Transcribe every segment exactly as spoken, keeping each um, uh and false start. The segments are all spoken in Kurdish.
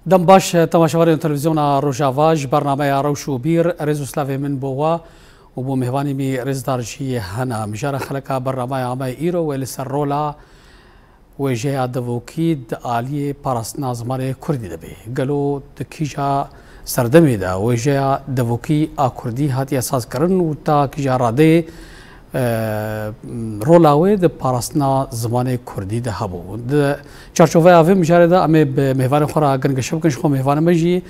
Dem baş, temaşevanên Televîzyona Rojava, ji bernameya Rewş û Bîr, rêz û silavê min bo we û bo mêvanê me rêzdar jî hene. Mijara xeleka bernameya me îro wê li ser rola wêjeya devokî di aliyê parastina zimanê kurdî de bê. Gelo di kîja serdemê de wêjeya devokî a kurdî hatiye sazkirin û ta kîja radeyê e, rola wê di parastina zimanê kurdî de hebû. Di çarçoveya vê mijarê de em ê bi mêvanê xwe re gengeşe bikin. Ji xwe mêvanê me jî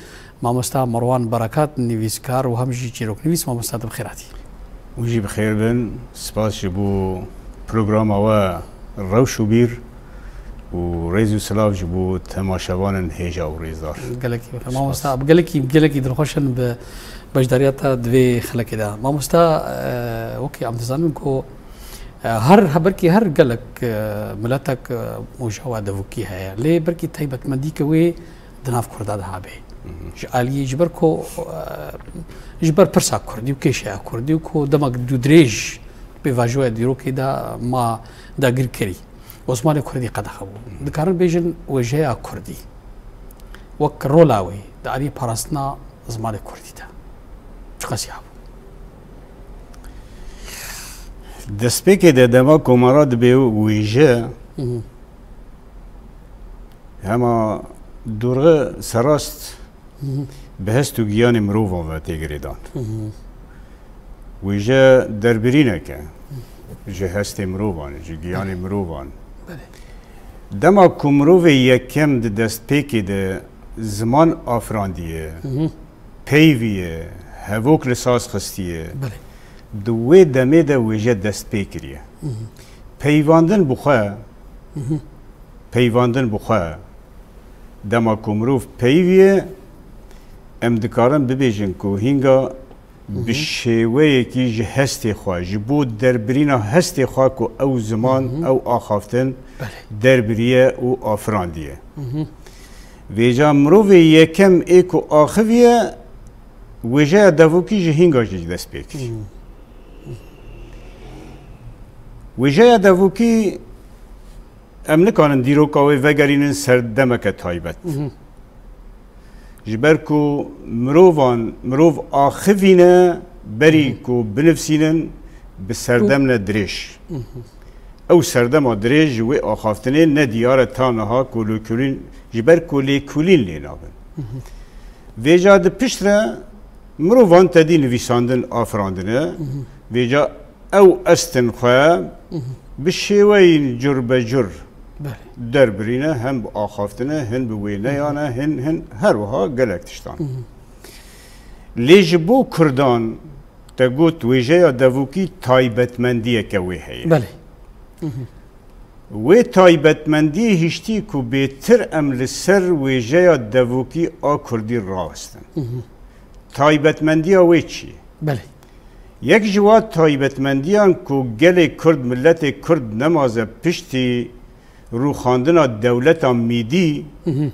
mamosta Merwan Berekat, nivîskar û hem jî çîroknivîs. Mamosta, tu bi xêr hatî. Hûn jî bi xêr bin. Spas ji bo programa we Rewş û Bîr û rêz û silav ji bo temaşevanên hêja û rêzdar. Gelekî bi xêr. Spas. Mamosta, em gelekî, gelekî dilxweş in bi beşdariya te di vê xelekê de. Mamosta, e, wekî em dizanin ku, e, her, he, belkî her gelek, e, miletek, e, wêjeya devokî heye. Lê belkî taybetmendî ke wê di nav Kurda de habe. Ji aliyê, ji ber ku, e, ji ber pirsa kurdî û kêşeya kurdî û ku demek dûdirêj pêvajoya dîrokê de ma dagirkerî. Osmanê kurdî qedexe bû. Dikarin bêjin wêjeya kurdî wek rola wê di alî parastina zimanê kurdî de çiqas ya bû? Destpêkê de dema komara dibê wêje, Hı hı. hema dorxe serast Hı hı. bi hest û giyanê mirovan ve tê girêdan. Hı hı. Wêje derbirînek e ji hestê mirovan, ji giyanê mirovan. Belê. Dema ku mirovê yekem di destpêkê de ziman afirandiye, Hı hı. peyviye, hevok li saz xistiye, Belê. di wê demê de wêje dest pê kiriye. Hı hı. Peyvandin bi xwe, Hı hı. peyvandin bi xwe, dema ku mirov peyviye, em dikarin bibêjin ku hînga bi Hı hı. şêweyekî ji hestê xwe, ji bo derbirîna hestê xwe ku ew ziman, Hı hı. ew axaftin Belê. derbiriye û afirandiye. Hı hı. Vêca mirovê yekem ê ku axiviye, wêjeya devokî ji hînga jî dest pê kir. Hı. Wêjeya devokî, em nikarin dîroka wê vegerînin ser demeke taybet. Hı hı. Ji ber ku mirovan, mirov axivîne berî Hı hı. ku binivsînin, bi serdem ne dirêj. Hı hı. Ew serdema dirêj ji wê axaftinê ne diyar e ta niha ku lêkolîn, ji ber ku lêkolîn lê nabin. Hı hı. Vêca di pişt re mirovan tedî nivîsandin afirandine. Hı hı. Vêca ew estin xwe Hı hı. bi şêweyên cur be cur Belê. derbirîne, hin bi axaftine, hin bi wêneyan e, hin, hin her wiha gelek tiştan. Hı hı. Lê ji bo Kurdan te got wêjeya devokî taybetmendiyeke wê heye. Belê. Hı hı. Wê taybetmendiyê hiştî ku bêtir em li ser wêjeya devokî a kurdî rawestin. Hı hı. Taybetmendiya wê çi ye? Belê. Yek ji wa taybetmendiyan ku gelê kurd, miletê kurd nemaze piştî rûxandina dewleta mîdî Hı hı.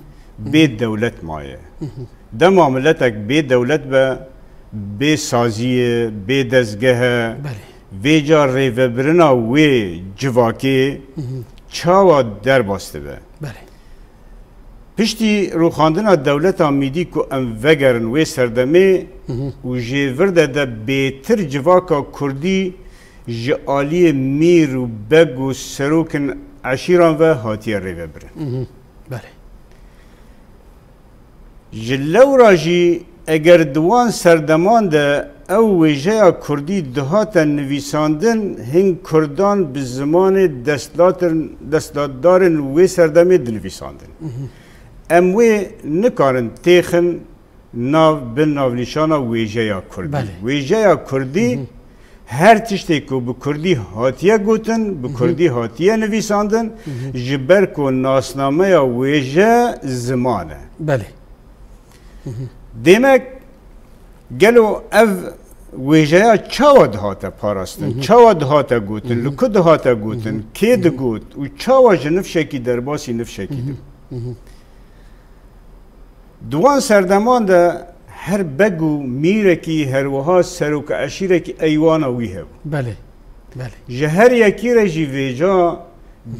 bê dewlet maye. Hı hı. Dema miletek bê dewlet be, bê sazî ye, bê dezgeh e, Belê. vêca rêvebirina wê civakê Hı hı. çawa derbas dibe? Belê. Piştî rûxandina dewleta mîdî ku em vegerin wê serdemê Hı hı. û jê vir de de bêtir civaka kurdî ji aliyê mîr û beg û serokên eşîran ve hatiye rêvebirin. Hı hı. Belê. Ji lewra jî eger di wan serdeman de ew wêjeya kurdî dihate nivîsandin, hin kurdan bi zimanê destlatin-, destlatdarên wê serdemê dinivîsandin. Mhm. Em wê nikarin têxin nav, bin navnîşana wêjeya kurdî. Belê. Wêjeya kurdî Mhm. her tiştê ku bi kurdî hatiye gotin, bi Mhm. kurdî hatiye nivîsandin, Mhm. ji ber ku nasnameya wêje ziman e. Belê. Mhm. Demek, gelo ev wêjeya çawa dihate parastin, Mhm. çawa dihate gotin, Mhm. li ku dihate gotin, Mhm. kê Mhm. digot û çawa ji nifşekî derbasî nifşekî Mhm. dibe? Mhm. Di wan serdeman de her beg û mîrekî, her wiha serok eşîrekî eywana wî hebû. Belê, belê. Ji her yekî re jî vêca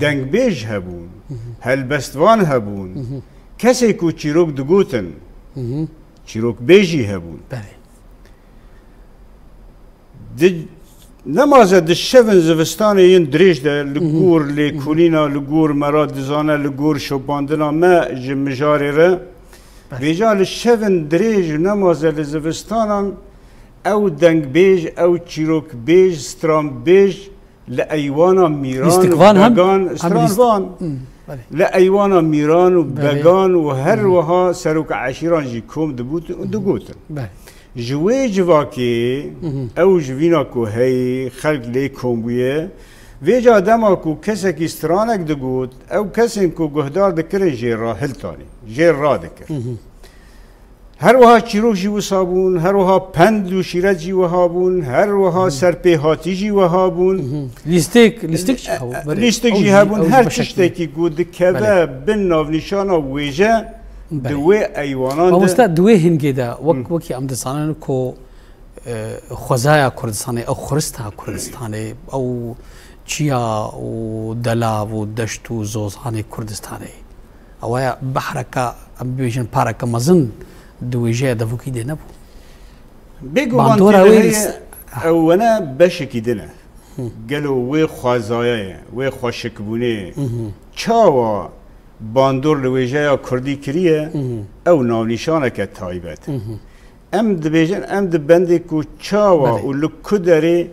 dengbêj hebûn, Mhm. helbestvan hebûn, Mhm. Kesê ku çîrok digotin, Hı hı. çîrokbêjî hebûn. Belê. Di nemaze di şevin zivistanê yên dirêj de, li Hı hı. gor Hı hı. lêkolîna, li gor me ra dizane, li gor şopandina me ji mijarê re, Belê. vêca li şevin dirêj û nemaze li zivistanan ew dengbêj, ew çîrokbêj, stranbêj, li eywana mîran û Lîstikvan hem? began, Hem lîst-, stranvan, Hmm, belê. li eywana mîran û Belê. began û her Hı hı. wiha serok eşîran jî kom dibût û digotin. Belê. Ji wê civakê, Hı hı. ew ji vîna ku heyî, xelk lê kom bûye, vêca dema ku kesekî stranek digot, ew kesên ku guhdar dikirin jê rahiltanî, jê radikir. Hı hı. Her wiha çîrok jî wisa bûn, her wiha pend û şîret jî wiha bûn, her wiha Hı. serpêhatî jî wiha bûn. Hı hı. Lîstik, lîstik jî E, hebû, e, belê. lîstik Ew jî jî, hebûn, ew jî her beşek tiştekî ku dikeve Belê. bin navnîşana wêje, Belê. di wê eywanan de Mamoste, di wê hingê de, wek, Hı. wekî em dizanin ku, e, xwezaya Kurdistanê, ew xurista Kurdistanê, ew çiya û delav û deşt û zozanê Kurdistanê. Ew ya behreke, em bibêjin pareke mezin di wêjeya devokî de nebû. Bêguman Bandora tê de wê heye, s- ew wene beşekî din e. Hı. Gelo wê xwezayayê, wê xweşikbûnê, Hı hı. çawa bandor li wêjeya Kurdî kiriye, Hı hı. ew navnîşaneke taybet e. Hı hı. Em dibêjin, em di bendê ku çawa Belê. û li ku derê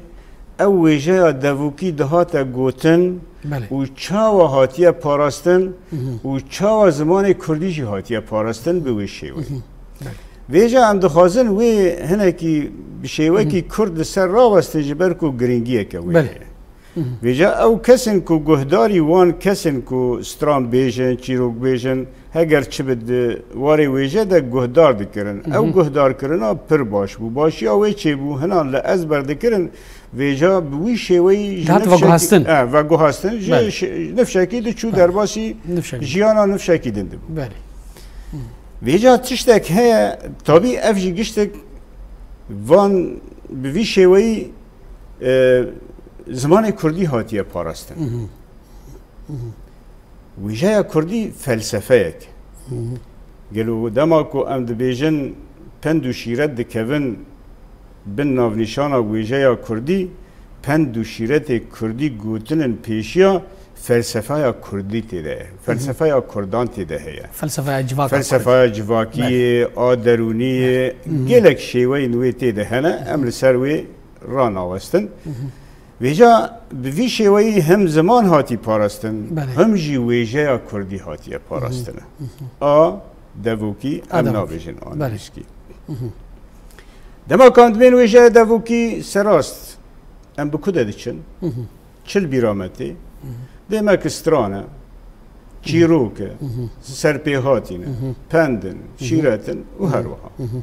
ew wêjeya devokî dihate gotin Belê. û çawa hatiye parastin Hı hı. û çawa zimanê Kurdî jî hatiye parastin bi wê şêweyê. Hı hı. Belê. Vêca em dixwazin wê hinekî bi şêwekî Hı hı. Kurd li ser rawestin ji ber ku giringiyeke wê Belê. heye. Hı hı. Vêca ew kesên ku guhdarî wan kesên ku stran bêjin, çîrok bêjin, heger çi bi di warê wêje de guhdar dikirin. Hı hı. Ew guhdarkirina pir baş bû. Başiya wê çêbû, hinan li ezber dikirin. Vêca bi wî şêweyî ji Dihat nifşekî, veguhastin. e, veguhastin. Ji Belê. şi-, nifşekî diçû Belê. derbasî Nifşekî. jiyana nifşekî din dibû. Belê. Vêca tiştek heye, tabî ev jî giştek van bi vî şêweyî, e, zimanê Kurdî hatiye parastin. Hı hı. Hı hı. Wêjeya Kurdî felsefeyek. Hı hı. Gelo dema ku em dibêjin pend û şîret dikevin bin navnîşana wêjeya Kurdî, pend û şîretê Kurdî gotin in pêşiya felsefeya Kurdî tê de ye. Hı hı. Felsefeya Kurdan tê de heye. Felsefeya civaka Felsefeya Kurdî. civakiyê, Belê. a derûniyê, Hı hı. gelek şêweyên wê tê de hene. Em li ser wê ranawestin. Hı hı. Vêca bi vî şêweyî hem ziman hatî parastin, Belê. hem jî wêjeya Kurdî hatiye parastin. Hı hı. Hı hı. A devokî, A em devokî. nabêjin a Belê. nivîskî. Hı hı. Dema ku em dibên wêjeya devokî serast, em bi ku de diçin? Hı hı. Çi li bîra me tê? Hı hı. Dê me ki stran e, Hı hı. çîrok e, Hı hı. serpêhatî ne, Hı hı. pend in, Hı hı. şîret in û Hı hı. her wiha. Hı hı.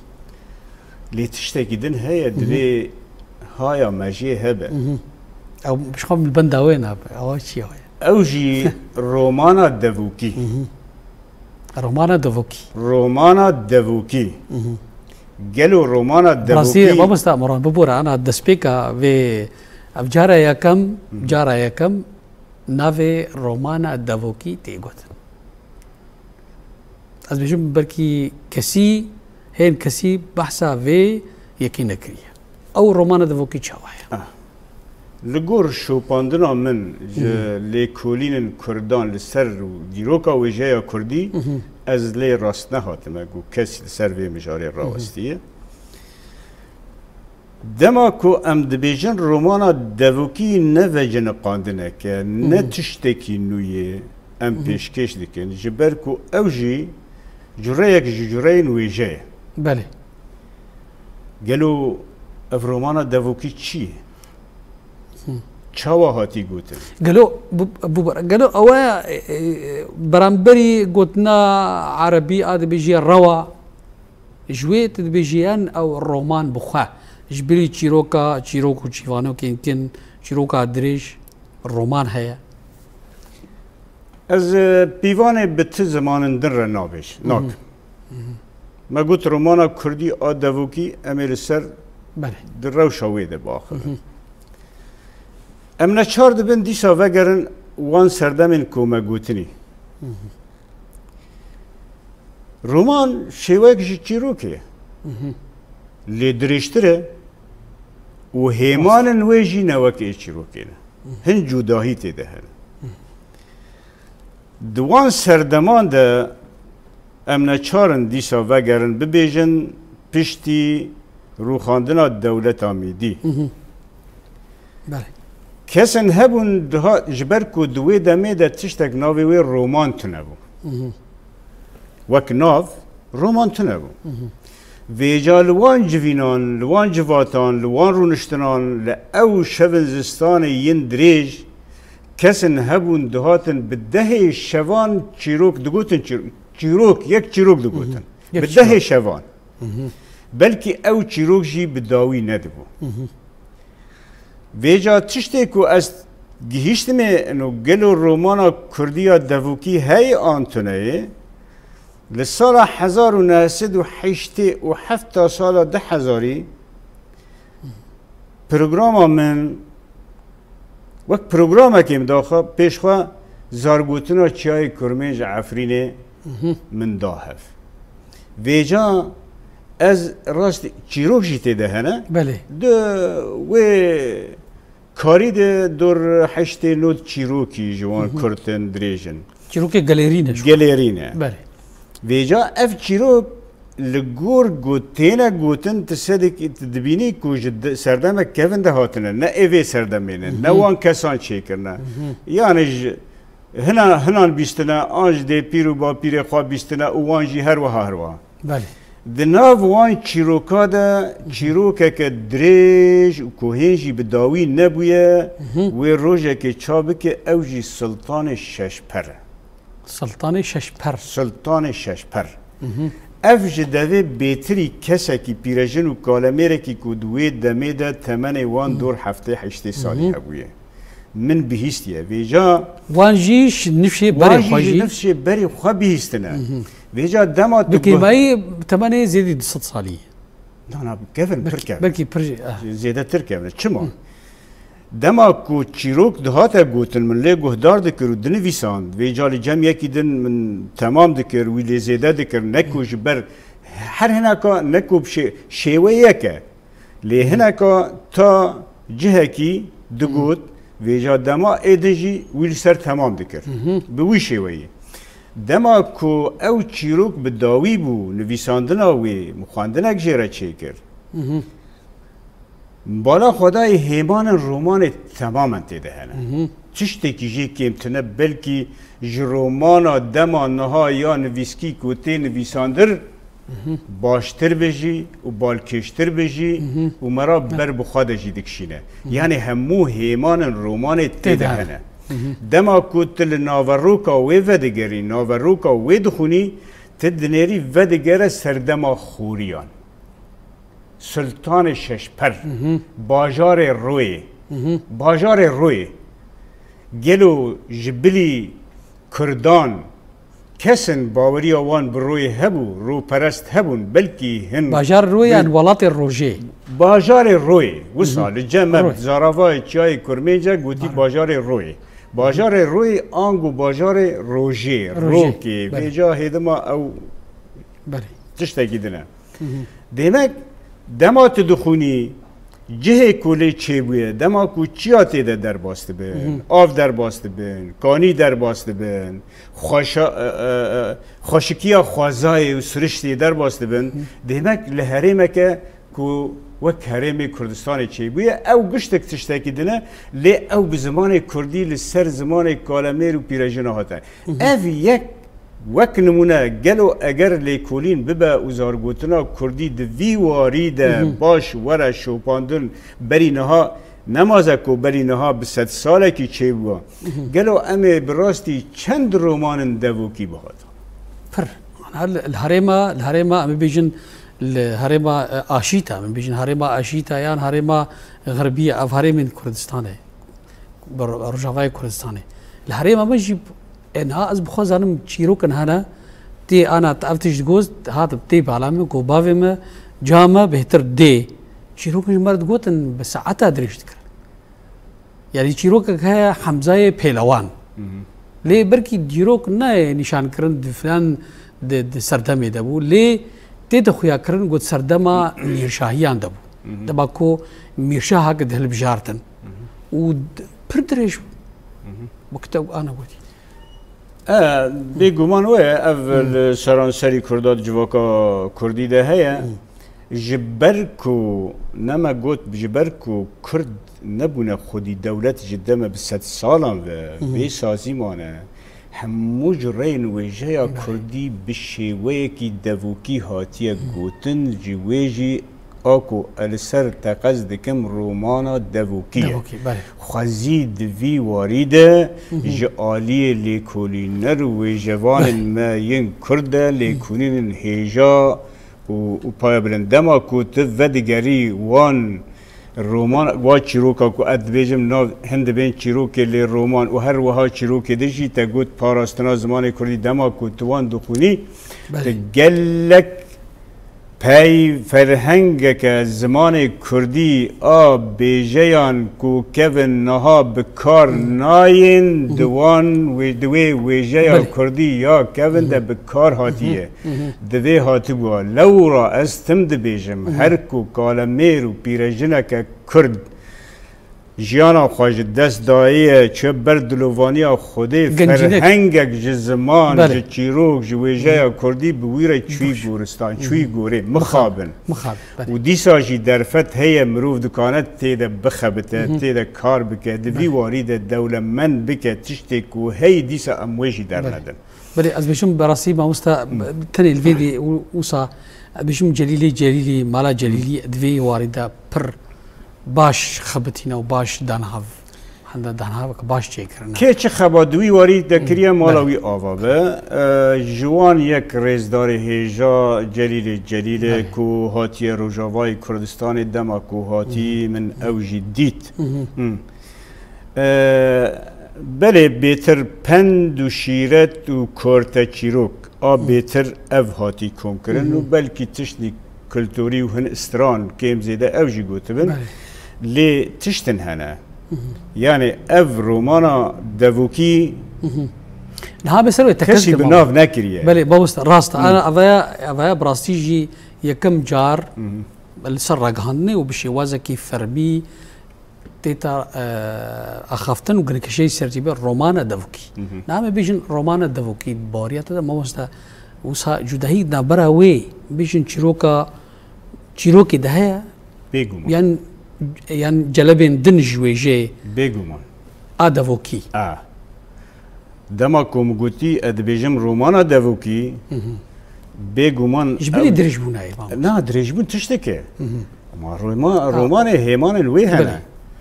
Lê tiştekî din heye, Hı hı. divê haya me jê hebe. Hı hı. Ew ji xwe li benda wê nabe. Ewa çi ye? Ew jî romana devokî. Hı hı. Romana devokî. Romana devokî. Hı hı. Gelo romana Bi rastî, devokî mamosta Miran, bibore, ana destpêka vê, ev cara yekem, Hı hı. cara yekem navê romana devokî tê gotin. Ez bêjim belkî kesî, hên kesî behsa vê yekî nekiriye. Ew romana devokî çawa ye? Ah. Li gor şopandina min ji Hmm. lêkolînên Kurdan li ser dîroka wêjeya Kurdî, Mhm. ez lê rast nehatime ku kes li ser vê mijarê Mhm. rawestiye. Dema ku em dibêjin romana devokî ne veciniqandineke, ne Mhm. tiştekî nû ye, em Mhm. pêşkêş dikin, ji ber ku ew jî cureyek ji cureyên wêje ye. Belê. Gelo ev romana devokî çi ye? Hı. Çawa hatî gotin? Gelo, bu, bu, gelo ew e, e, beramberî gotina erebî a dibêjî rewa, ji wê tu dibêjî yen ew roman bi xwe. Ji bilî çîroka, çîrok û çîvanokên kin, çîroka dirêj, roman heye. Ez, e, pîvanê bi ti zimanin din re nabêj-, Mhm. nakim. Mhm. Me got romana kurdî a devokî em ê li ser Belê. di rewşa wê de biaxivin. Mhm. Em neçar dibin dîsa vegerin wan serdemên ku me gotinî. Mhm. Roman şêwek ji çîrokê ye. Lê dirêjtir e û hêmanên wê jî ne wek ê çîrokê ne. Hin cudahî tê de hene. Di wan serdeman de em neçar in dîsa vegerin bibêjin piştî rûxandina dewleta Mîdî. Belê. Kesên hebûn diha-, ji ber ku di wê demê de tiştek navê wê roman tune bû. Wek nav, roman tune bû. Vêca li wan civînan, li wan civatan, li wan rûniştinan, li ew şevin zistanê yên dirêj, kesên hebûn dihatin bi dehê şevan çîrok digotin, çîr-, çîrok, yek çîrok digotin. Yek Bi çîrok. dehê şevan. Belkî ew çîrok jî bi dawî nedibû. Vêca tiştê ku ez gihîştimê, ino gelo romana kurdî ya devokî heye an tune ye, li sala hezar û neh sed û heştê û heft ta sala du hezarî programa min, wek programekê min daxwe pêşxwe zargotina Çiyayê Kurmên ji Efrînê min da hev. Vêca ez rast çîrok jî tê de hene. Belê. Di wê karî de dor heştê nod çîrokî ji wan kurt in, dirêj in. Çîrokê gelêrî ne şu. Gelêrî ne. Belê. Vêca ev çîrok li gor ku têne gotin, tu sedekî, tu dibînî ku ji de-, serdemek kevin de hatine. Ne ê vê serdemê ne, ne wan kesan çêkirine. Yani ji hina-, hinan bîstine, an ji dê pîr û bapîrê xwe bîstine û wan jî her wiha her wiha. Belê. Di nav wan çîroka de çîrokeke dirêj û ku hên jî bi dawî nebûye, wê rojekê çap bike, ew jî Sultanê Şeşper e. Sultanê Şeşper. Sultanê Şeşper. Ev ji devê bêtirî kesekî pîrejin û kalemêrekî ku di wê demê de temenê wan dor heftê heştê salî hebûye. Min bihîstiye. Vêca Wan jî ji nifşê berê Wan jî xwe ji jî. nifşê berê xwe bihîstine. Vêca dema tu Bi guh- kêmayî temenê zêdî du sed salî ye. Na, na, kevin, pir Belkî, kevin. belkî pir jî, eh. Zêdetir kevin. Çima? Dema ku çîrok dihate gotin, min lê guhdar dikir û dinivîsand. Vêca li cem yekî din min temam dikir, wî lê zêde dikir. Ne ku ji ber her hineka, ne ku bi şê-, şêwe yek e. Lê hineka ta cihekî digot, vêca dema ê din jî wî li ser temam dikir. Bi wî şêweyî. Dema ku ew çîrok bi dawî bû, nivîsandina wê, min xwendinek jê re çêkir. Bala xwe dayê hêmanên romanê temamen tê de hene. Tiştekî jê kêm tune, belkî ji romana dema niha ya nivîskî ku tê nivîsandir, baştir be jî û balkêştir be jî û me ra ber bi xwe de jî dikişîne. Yanî hemû hêmanên romanê tê de hene. Dema ku tu li naveroka wê vedigerî, naveroka wê dixwînî, tu dinêrî vedigere serdema xoriyan. Sultanê Şeşper, bajarê Royê. Bajarê Royê. Gelo ji bilî Kurdan kesin baweriya wan bi Royê hebû, roperest hebûn, belkî hin Bajar Royê yan welatê Rojê? Bajarê Royê. Wisa li cem me Royê. Zaravayê Çiyayê Kurmênce gotî Bajarê Royê. Bajarê Royê ango bajarê Rojê, Rojê. Rokê, Belê. Vêca hêdima ew Belê. tiştekî din e. Demek dema tu dixwînî cihê ku lê çêbûye, dema ku çiya tê de derbas dibin, av derbas dibin, kanî derbas dibin, xweşa-, e, e, e, xweşikiya xwezayê û siriştê derbas dibin, demek li herêmeke ku wek herêmê Kurdistanê çêbûye, ew giştek tiştekî din e, lê ew bi zimanê kurdî li ser zimanê kalemêr û pîrejina hate. Ev yek Wek nimûne, gelo eger lêkolîn bibe û zargotina kurdî di vî warî de baş were şopandin, berî niha nemaze ku berî niha bi sedsalekî çêbû, gelo em ê bi rastî çend romanên devokî bihata? Pir. Mana li, li herêma, li herêma em bibêjin, li herêma, e, Aşîta, em bibêjin herêma Aşîta yan herêma Xirbiye, ev herêmên Kurdistanê. Ro-, Rojavayê Kurdistanê. Li herêma me jî, e, niha ez bi xwe zanim çîrokin hene, tê ana, ev tişt digot, hat tê bala min, ku bavê me, ca me bêhtir dê. Çîrokin ji me re digotin, bi saeta dirêj dikirin. Yanî çîrokek heye Hemzayê Pêlewan. Lê belkî dîrok nayê nîşankirin di filan di, di serdemê de bû. Lê tê de xuyakirin got serdema mîrşahiyan de bû. Dema ku mîrşahek dihilbijartin. Û d-, pir dirêj bû. Wekî te ana gotî. E, bêguman wê ev li seranserî Kurda di civaka Kurdî de heye. Ji ber ku, ne me got, ji ber ku Kurd nebûne xwedî dewlet ji deme bi sed salan ve, bê sazî mane. Hemû ji reyên wêjeya Kurdî bi şêweyekî devokî hatiye gotin, ji wê jî a ku e li ser teqez dikim romana devokî ye. Devokî, belê. Xwezî di vî warî de ji aliyê lêkolîner û wêjevanên me yên Kurd de lêkolînên hêja û, û payebilind. Dema ku tu vedigerî wan roman, wa çîroka ku ez dibêjim nav hin dibên çîrokê lê roman û her wiha çîrokê din jî te got parastina zimanê Kurdî, dema ku tu wan dixwînî, Belê. tu gelek pey ferhengeke zimanê Kurdî a bêjeyan ku kevin niha bi kar nayên, di wan wê, di wê wêjeya Belê. Kurdî ya kevin de bi kar hatiye. Divê hatibûa. Lewra ez tim dibêjim, her ku kalemêr û pîrejineke Kurd jiyana xwe ji dest dayiye, çi ber dilovaniya Xwedê, Gencînek. Ferhengek ji ziman, Belê. Ji çîrok, ji wêjeya Kurdî bi wî re çûyî goristan, çûyî gorê, mixabin. Mixabin, belê. Û dîsa jî derfet heye, mirov dikane tê de bixebite, tê de kar bike, di vî Belê. Warî de dewlemend bike, tiştê ku heyî dîsa em wê jî Belê. Dernedin. Belê, ez bêjim, berastî mamosta, tenê li vê dê û, wisa, ez bêjim Celîlê Celîlî, mala Celîlî, di vê warî de pir baş xebitîne û baş danav, hende danavek baş çêkirine. Kê çi xeba di wî warî de kiriye, mala Belê. Wî ava be. E, ji wan yek rêzdarê hêja Celîlê Celîlê Belê. Ku hatiye Rojavayê Kurdistanê, dema ku hatî min ew jî dît. Hı. Ee, belê bêtir pend û şîret û korte çîrok a bêtir ev hatî komkirin û belkî tiştî kulturî û hin stran kêm zêde ew jî gotibin. Belê. Lê tiştin hene. Yanî ev romana devokî Niha be ser wê kesî teqez bi kirma. Nav nekiriye. Belê, bawosta, rast. Ana avaya, avaya bi rastî jî yekem car li ser ragihandinê û bi şêwazekî fermî têta, e, axaftin û girkişeyî sercîbe romana devokî. Hı hı. Name bêjin romana devokî, bariya te de mamoste, wisa cudahî navbera wê bêjin çîroka, çîrokê de heye? Bêguman. Yan, yan celebên din ji wê jê Bêguman. A devokî. A. Dema ku min gotî, ez dibêjim romana devokî, Hı hı. Bêguman Ji bilî ew dirêjbûna ye, mamoste. Na, dirêjbûn tiştek e. Hı hı. Ama roma-, Ha. Romanê hêmanên wê hene. Belê.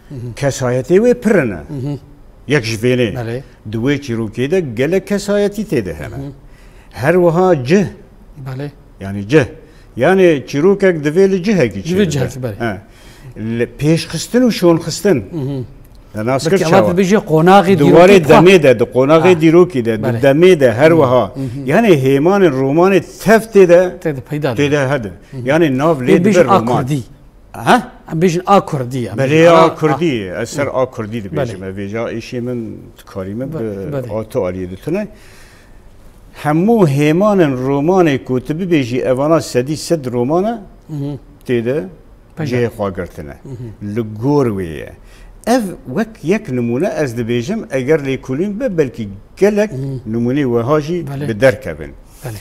Hı hı. Kesayetê wê pir in e. Hı hı. Yek ji vênê. Belê. Di wê çîrokê de gelek kesayetî tê de hene. Hı hı. Her wiha cih. Belê. Yanî cih. Yanî çîrokek divê li cihekî Divê çêbibe. Cihekî, belê. He. Li pêşxistin û şonxistin. Hı hı. Te nas kir Belkî çawa? Eva dibêje qonaxê Di dîrokî warê xwe. Demê de, di qonaxê Ha. dîrokî de, di Belê. Demê de her Hı. wiha. Hı hı. Yanî hêmanên romanê tev tê de, Tê de peyda tê de dibe. Hede. Hı hı. Yanî nav lê Ê dibe bêjin a roman. Kurdî. Ha? Em bêjin a Kurdî, em Belê bêjin a a, a. Kurdî. Ez ser a Kurdî dibêjim. Belê. Ev vêca êşê min, dikarî min Be-, bi belê. A tu aliyê ditune. Hemû hêmanên romanê ku tu bibêjî evana sedî sed roman e, Hı hı. tê de Peyda. Cihê xwe girtine. Hı hı. Li gor wê ye. Ev wek yek nimûne ez dibêjim, eger lêkolîn be, belkî gelek Hı. nimûnê wiha jî Belê. Bi derkevin. Belê.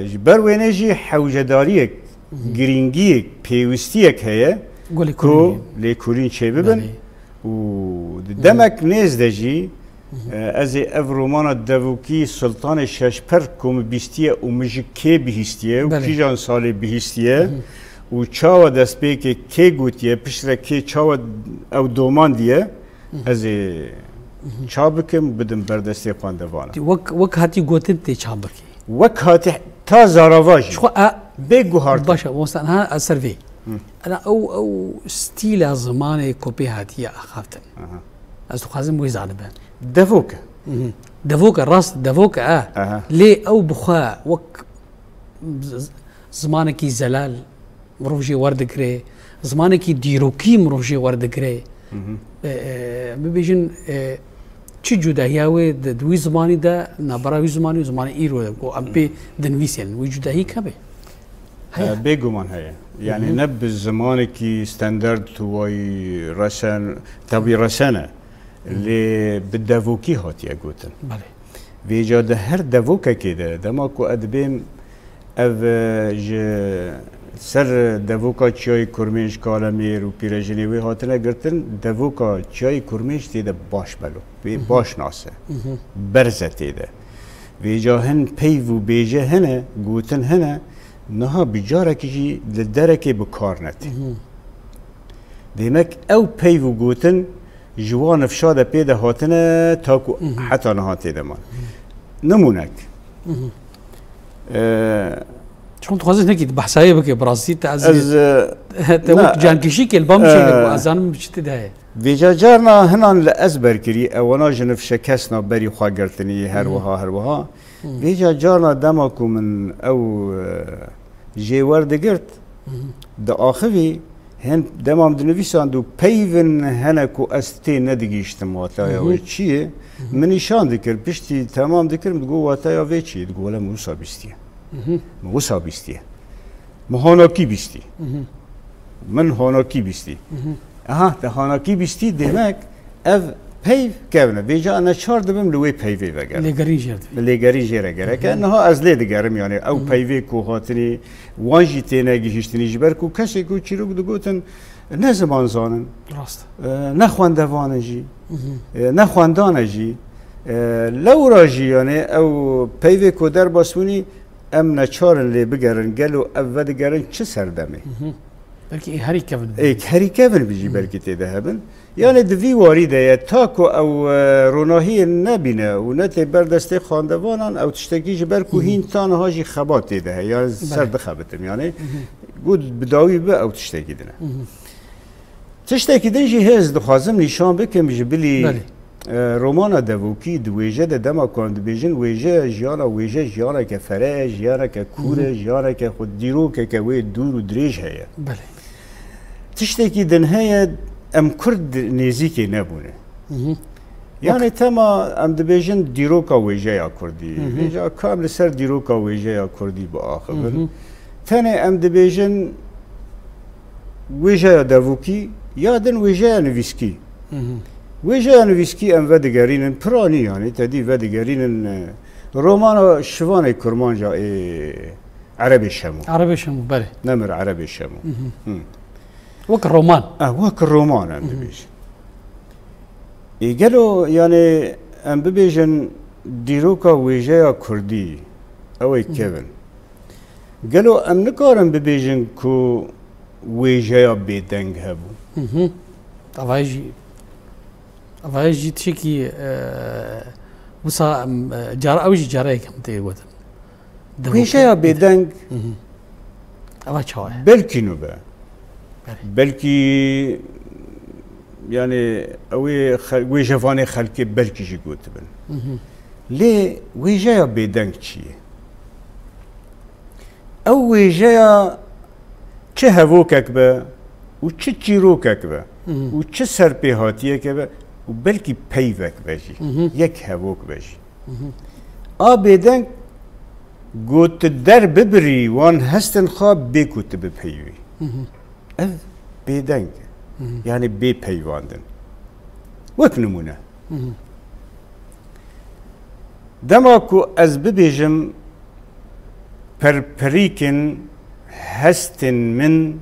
E, ji ber wênê jî hewcedariyek, Hı hı. Girîngiyek, pêwistiyek heye Ku lêkolîn ku heye. Lêkolîn çêbibin. Belê. Û di Hı. Demek nêz de jî, Hı hı. E, ez ê ev romana devokî Sultanê Şeşper ku min bîstiye û min ji kê bihîstiye û Belê. Kîjan salê bihîstiye Hı hı. Û çawa destpêkê kê gotiye, piştre kê çawa ew domandiye, Hı hı. Ez ê Hı hı. Ça bikim, bidim ber destê xwendevana. Wek, wek hatî gotin tê çandikê. Wek hatî ta zarava jî. Ji xwe e, Bê guhartin. Baş e, westa niha ez ser vê. Hı. Ana ew, ew stîla zimanê ku pê hatiye axaftin. Aha. Ez dixwazim wê zanibe. Devok e. Hı hı. Devok e, rast devok e. Aha. Lê ew bi xwe wek z-, z-, zimanekî zelal mirov jê werdigire, zimanekî dîrokî mirov jê werdigire. Hı hı. E, e, bibêjin, e, Çi cudahiya wê di, di wî zimanî de, navbera wî zimanî û zimanê îro de ku em pê dinivîsên, wî cudahî hebe? Heye. E, bêguman heye. Yanî Hı hı. ne bi zimanekî standard tu wayî resen, tabî resen e. Hı. Lê bi devokî hatiye gotin. Belê. Vêca di her devokekê de, dema ku ez dibêm ev, e, ji ser devoka Çiyayê Kurmêj, Kalemêr û Pîrejinê wê hatine girtin, devoka Çiyayê Kurmêj tê de baş belo, wê Hı hı. baş nase, Hı hı. berz e tê de. Vêca hin peyv û bêje hene, gotin hene, niha bi carekî jî li derekê bi kar netê. Hı hı. Demek ew peyv û gotin ji wan nifşa de pê de hatine, ta ku Hı hı. heta niha tê de man. Hı. Nimûnek. Hı hı. Ee, Çond dixwazin hinekî behsayê bike, bi rastî te ez Ez, e, te na, wek cankişîkê li bam e, şeyle ku ez zanim çi tê de heye. Vêca carna hinan li ezber kirî, ewana ji nifşe kesna berî xwe girtinî, her Hı hı. wiha, her wiha. Hı. Vêca carna dema ku min ew, e, jê werdigirt, Hı hı. diaxivî, hin dema min dinivîsand û peyvin hene ku ez tê nedigihîştim wataya Hı hı. wê çi ye, Hı hı. min nîşan dikir, piştî temam dikir, min digot, "Wataya vê çi ye?" Digot, "Wele min wisa bîstiye." Hı hı. Min wisa bîstiye. Min honakî bîstî. Hı hı. Min honakî bîstî. Hı hı. Aha, te honakî bîstî demek ev peyv kevin e. Vêca ez neçar dibim li wê peyvê vegerim. Lêgerîn jê re dibî. Lêgerîn jê re gerek e. Hı hı. Niha ez lê digerim, yanî ew Hı hı. peyvê ku hatinî wan jî têne gihîştinî, ji ber ku kesê ku çîrok digotin ne ziman zanin. Rast. E, ne xwendevan in jî. Hı hı. E, ne xwendan e jî. E, lewra jî, yanî ew peyvê ku derbas bûnî, em neçar in lê bigerin, gelo ev vedigerin çi serdemê? Hı hı. Belkî ê herî kevin bî. Ê herî kevin bî jî Hı. belkî tê de hebin. Yanî di vî warî de ye, ta ku ew, e, ronahiyê nebîne û netê ber destê xwendevanan, ew tiştekî ji ber ku Hı hı. hîn ta niha jî xebat tê de heye, yanî ser Belê. dixebitim, yanî Hı hı. got bi dawî bi ew tiştekî din e. Hı hı. Tiştekî din jî hêz dixwazim nîşan bikim ji bilî, Belê. e, romana devokî di wêje de dema ku em dibêjin wêje jiyana, wêje jiyaneke fere ye, jiyaneke kûr e, Hı hı. jiyaneke xwe dîrokeke wê dûr û dirêj heye. Belê. Tiştekî din heye, em Kurd nêzîkê nebûne. Hı hı. Yanî Wek- tema em dibêjin dîroka wêjeya Kurdî. Hı hı. Vêca ka em li ser dîroka wêjeya Kurdî biaxivin. Hı hı. Tenê em dibêjin wêjeya devokî ya din wêjeya nivîskî. Hı hı. Wêjeya nivîskî em vedigerînin, piranî yanî, te dî vedigerînin, e, romana Şivanê Kurmanca ê Erebê Şemo. Erebê Şemo, belê. Nemir Erebê Şemo. Hı hı. Hı. Wek roman. Ah, wek roman em Hı hı. dibêjin. Ê gelo, yanî em bibêjin dîroka wêjeya Kurdî, ew ê Hı hı. kevin. Gelo em nikarin bibêjin ku wêjeya bêdeng hebû? Hı hı. Evayê jî, evayê jî tiştekî, e, wisa em, e, cara, ew jî carayek em tê gotin. Wêjeya bêdeng Hı hı. Eva çawa ye? Belkî nû be. Belê. Belkî, yanî, ew ê xel-, wêjevanê xelkê belkî jî gotibin. Hı hı. Lê wêjeya bêdeng çi ye? Ew wêjeya çi hevokek be û çi çîrokek be Hı hı. û çi serpêhatiyeke be û belkî peyvek be jî, Hı hı. yek hevok be jî. Hı hı. A bêdeng ku tu der bibirî wan hestin xwe bê ku tu bipeyivî. Hı hı. Ev bêdeng e. Hı hı. Yanî bê peyvandin. Wek nimûne. Hı hı. Dema ku ez bibêjim, perperîkin hestên min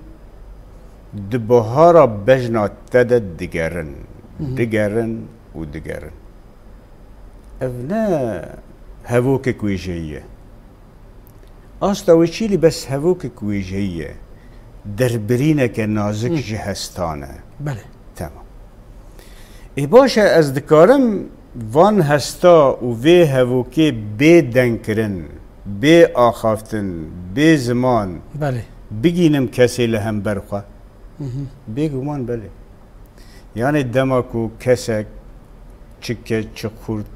di buhara bejna te de digerin, Hı hı. digerin û digerin. Ev ne hevokek wêjeyî ye. Asta wê çî lî bes hevokek wêjeyî ye. Derbirîneke nazik Hı. ji hestan e. Belê. Temam. Ê baş e, ez dikarim van hesta û vê hevokê bê dengkirin, bê axaftin, bê ziman Belê. bigînim kesê li hember xwe? Hı hı. Bêguman belê. Yanî dema ku kesek, çi keç, çi xurt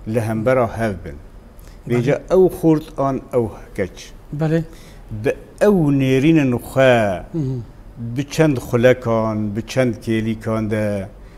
li hembera hev bin. Vêca Belê. ew xurt an ew keç. Belê. Bi ew nêrînin xwe Hı hı. bi çend xulekan, bi çend kêlîkan de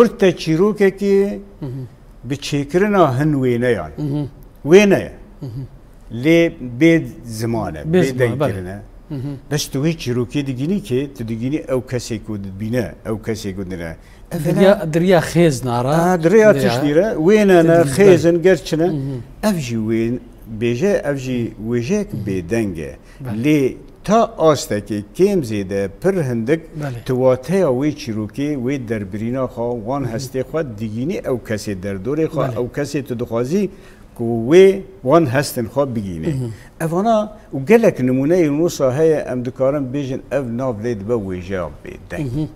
Kurd te çîrokekî bi çêkirina hin wêneyan. Wêne ye. Lê bê ziman e, bê dengkirin e. Bes tu wê çîrokê digînî kê, tu digînî ew kesê ku dibîne, ew kesê ku dine. Ev Diriya, diriya xêz nara. Ha, diriya tiştî re, wêne ne, xêz in, ger çi ne. Ev jî wê bêje, ev jî wêjeyek bêdeng e. Belê. Lê ta astekê kêm zêde pir hindik Belê. tu wateya wê çîrokê, wê derbirîna xwe, wan hestê xwe digînî ew kesê derdorê xwe, Belê. ew kesê tu dixwazî ku wê wan hestên xwe bigînê. Evana û gelek nimûneyên wisa heye, em dikarin bêjin ev nav lê dibe wêjeya bêdeng.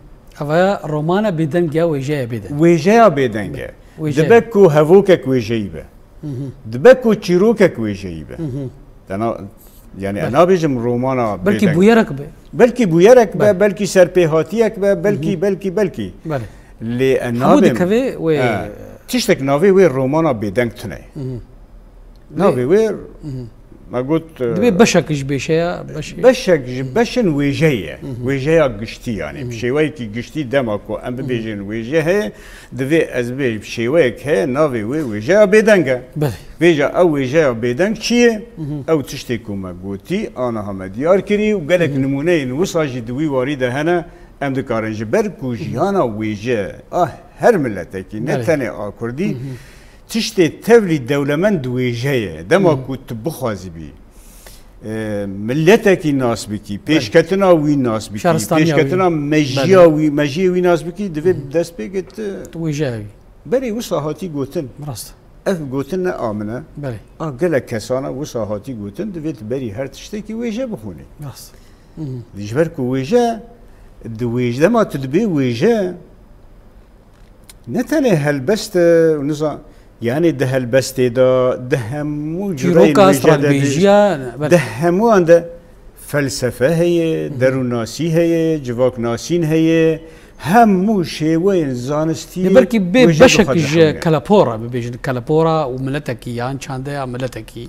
Evaya romana bêdeng ya wêjeya bêdeng. Wêjeya bêdeng e. Wêje. Dibe ku hevokek wêjeyî be. Dibe ku çîrokek wêjeyî be. Te na, yani Belê. nabêjim romana Belkî bêdeng. bûyerek be. Belkî bûyerek be, Belê. belkî serpêhatiyek be, belkî, belkî, belkî. Belê. Lê e Hemû nabêm. dikeve wê. He. Tiştek navê wê romana bêdeng tune. Navê wê, me got, e, Dibê beşek ji bêşeya, beşê. beşek ji beşin wêje ye. Wêjeya giştî yani. Bi şêweyekî giştî dema ku em bibêjin wêje heye, divê ez bibêjim şêweyek heye, navê wê wêjeya bêdeng e. Belê. Vêca ew wêjeya bêdeng çi ye? Ew tiştê ku me gotî, aniha me diyar kirî û gelek nimûneyên wisa jî di wî warî de hene, em dikarin ji ber ku jiyana wêje a her miletekî, ne Belê. tenê a kurdî, Tiştê tevlî dewlemend wêje ye. Dema ku tu bixwazî bî, e, miletekî nas bikî, pêşketina wî nas bikî, Şaristaniya wî. pêşketina mejiya Belê. wî, mejiyê wî nas bikî, divê destpêkê tu Tu wêje wî. Berê wisa hatî gotin. Rast. Ev gotin ne a min e. Belê. A gelek kesana wisa hatî gotin, divê tu berî her tiştekî wêje bixwînî. Rast. Ji ber ku wêje, di wêje, dema tu dibê wêje, Ne tenê helbest e, niza, yani di helbestê de, di hemû cureyên Çîroka, wêje de, stratbejiya, belê. di hemûan de felsefe heye, derûnnasî heye, civaknasîn heye, hemû şêweyên zanistî Lê belkî bê wêje beşek ji dixwe dixemîne. kelepora bibêjin, kelepora û miletekî yan çandeya miletekî.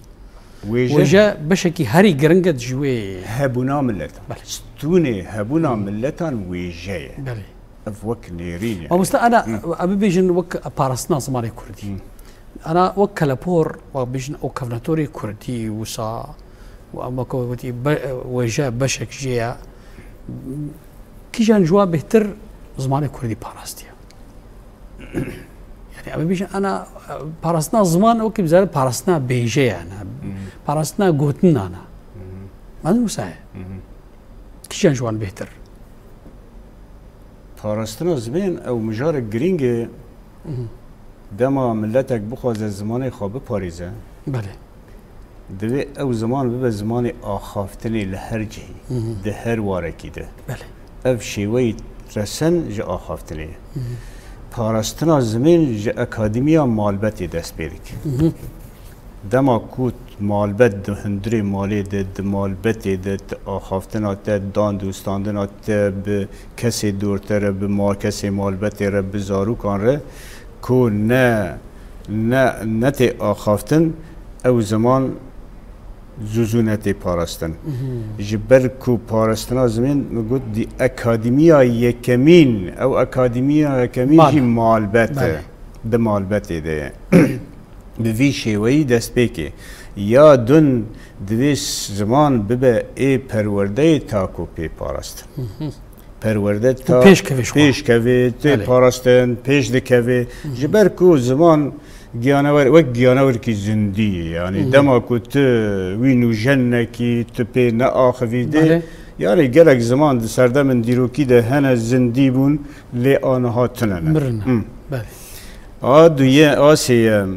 Wêje. Wêje beşekî herî giring e ji wê. Hebûna miletan. Belê. Stûnê hebûna miletan wêje ye. Belê. Ev wek nêrîn e. Mamoste, ana, Hı. em bibêjin wek parastina zimanê kurdî. Hı. Ana wek kelepor, wek bêjin ew kevnetorê kurdî wisa, û em wek gotî be-, wêje beşek jê ye. Kîjan ji wan bêhtir zimanê kurdî parastiye? Yani, em bêjin, ana, parastina ziman, wekî bizane parastina bêje yani. Hı. Parastina gotinan e. Hı. Mezin wisa ye. Hı hı. Kîjan ji wan bêhtir? Parastina zimên ew mijarek girîng e. Hı hı. Dema miletek bixwaze zimanê xwe biparêze, Belê. divê ew ziman bibe zimanê axaftinê li her cihê, Hı hı. di her warekî de. Belê. Ev şêweyî resen ji axaftinê ye. Hı hı. Parastina zimên ji akademiya malbetê dest pê dike. Hı hı. Dema ku malbet di hundirê malê de, di malbetê de, di axaftina te, dan dostandina te bi kesê dor te re, bi ma-, kesê malbetê re, bi zarokan re, ku ne, ne, ne tê axaftin, ew ziman zû zû ne tê parastin. Ji ber ku parastina zimên, min got, di akademiya yekemîn, ew akademiya yekemîn Mal. jî malbet e. Belê. Di malbetê de ye. Bi vî şêweyî destpêkê. Ya dun divê ziman bibe ê perwerdeyê ta ku pê parastin. Perwerde Û ta pêş keve ji xwe. pêş keve, tê Belê. parastin, pêş dikeve. Ji ber ku ziman giyanewer, wek giyanewekî zindî ye. Yanî dema ku tu wî nûjen nekî, tu pê neaxivî dê. Belê. Yanî gelek ziman di serdemên dîrokî de hene zindî bûn, lê aniha tune ne. Mirine. Hı. Belê. A duye, a sêyem,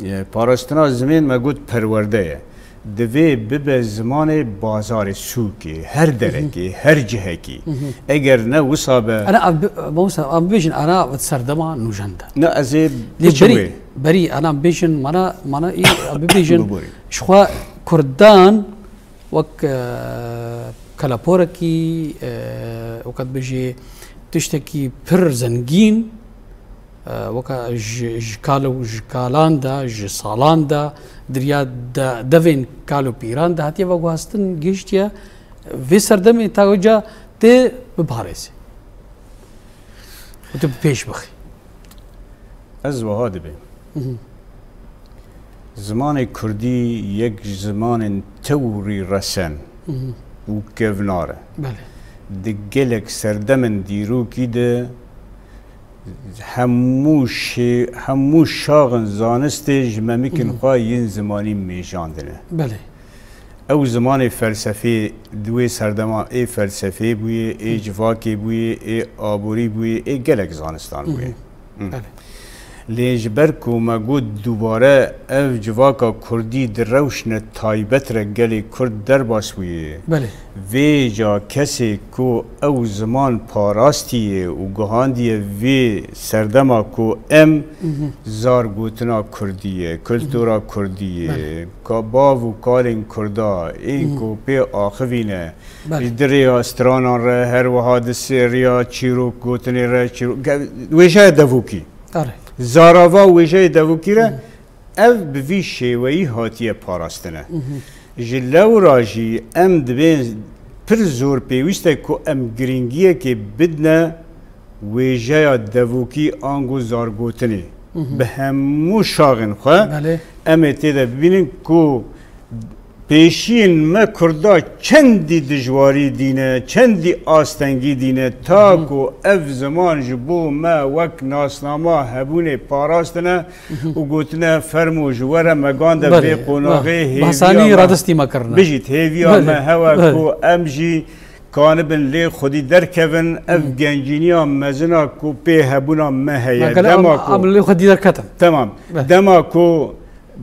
e, parastina zimên me got perwerde ye. Divê bibe zimanê bazarê, sûkê, her derekê, her cihekî. Eger ne wisa be Ana, abi, mamosta, abi bêjin, ana serdema nûjen de. Ne, ez ê Lê biçim berî, wê. berî, ana bêjin, mana, mana î, abi bêjin, Biborî. ji xwe Kurdan wek, e, kelaporekî, e, wek dibêjê tiştekî pir zengîn, e, weka ji, ji kal û ji kalan de, ji salan de, di riya de, devên kal û pîran de hatiye veguhastin, gihiştiye vê serdemê ta wêca tê biparêzê û tu bi pêş bixî. Ez wiha dibêm. Zimanê kurdî yek ji zimanên tewrî resen û kevnar e. Belê. Di gelek serdemên dîrokî de hemû şê-, hemû şaxên zanistê ji memikên xwe yên zimanî mêjandine. Belê. Ew zimanê felsefê di wê serdema ê felsefê bûye, ê civakê bûye, ê aborî bûye, ê gelek zanistan bûye. Hı. Belê. Lê ji ber ku me got dubare ev civaka kurdî di rewşne taybet re gelê kurd derbas bûye. Belê. Vêca kesê ku ew ziman parastiye û guhandiye vê serdema ku em zar gotina kurdî ye, kultura kurdî ye, Belê. ka bav û kalên kurda ê ku pê axivîne, Belê. Ji di rêya stranan re, her wiha di sê riya çîrok gotinê re, çîrok, ge-, wêjeya devokî. Are. Zarava wêjeyê devokî re, ev bi vî şêweyî hatiye parastine. Ji lewra jî em dibên pir zor pêwîst e ku em girîngiyekê bidne wêjeya devokî ango zargotinê. Bi hemû şaxên xwe Belê. em ê tê de bibînin ku pêşiyên me kurda çendî dijwarî dîne, çendî astengî dîne, ta ku ev ziman ji bo me wek nasnama hebûnê parastine û gotine, fermo ji we re megan de Belê, vê qonaxê belê. hêviya Basanî me radistî me kirine. Bijît, hêviya Belê, me hewe belê. ku em jî kanibin lê xwedî derkevin, ev gencîniya mezina ku pê hebûna me heye. Mekele Dema am, ku am lê xwedî derketin. Temam. Belê. Dema ku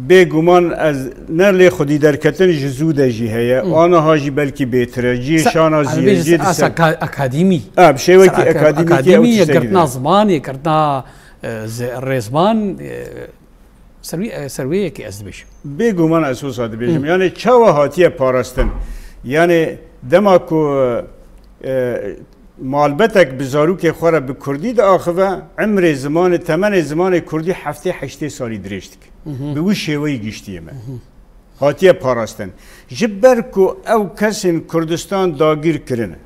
Bêguman ez ne lê xwedî derketin ji zû de jî heye. Hı. Aniha jî belkî bêtir e. Cihê Sa-, şanaziyê, Erbî jî cihê di asa ser- aka-, akademî. A, bi şêwekî Ser aka-, akademîkî ew akademî, tiştekî girtina de. ziman, girtina, e, ze-, rêzman, e, ser wî, e, ser wê yekê ez dibêjim. Bêguman ez wisa dibêjim. Hı. Yani çawa hatiye parastin? Yani dema ku, e, Malbetek bi zarokê xwe re bi kurdî diaxive, emrê zimanê, temenê zimanê kurdî heftê heştê salî dirêj dike. Hı hı. Bi wî şêweyî giştiye me. Hı hı. Hatiye parastin. Ji ber ku ew kesên Kurdistan dagîr kirine.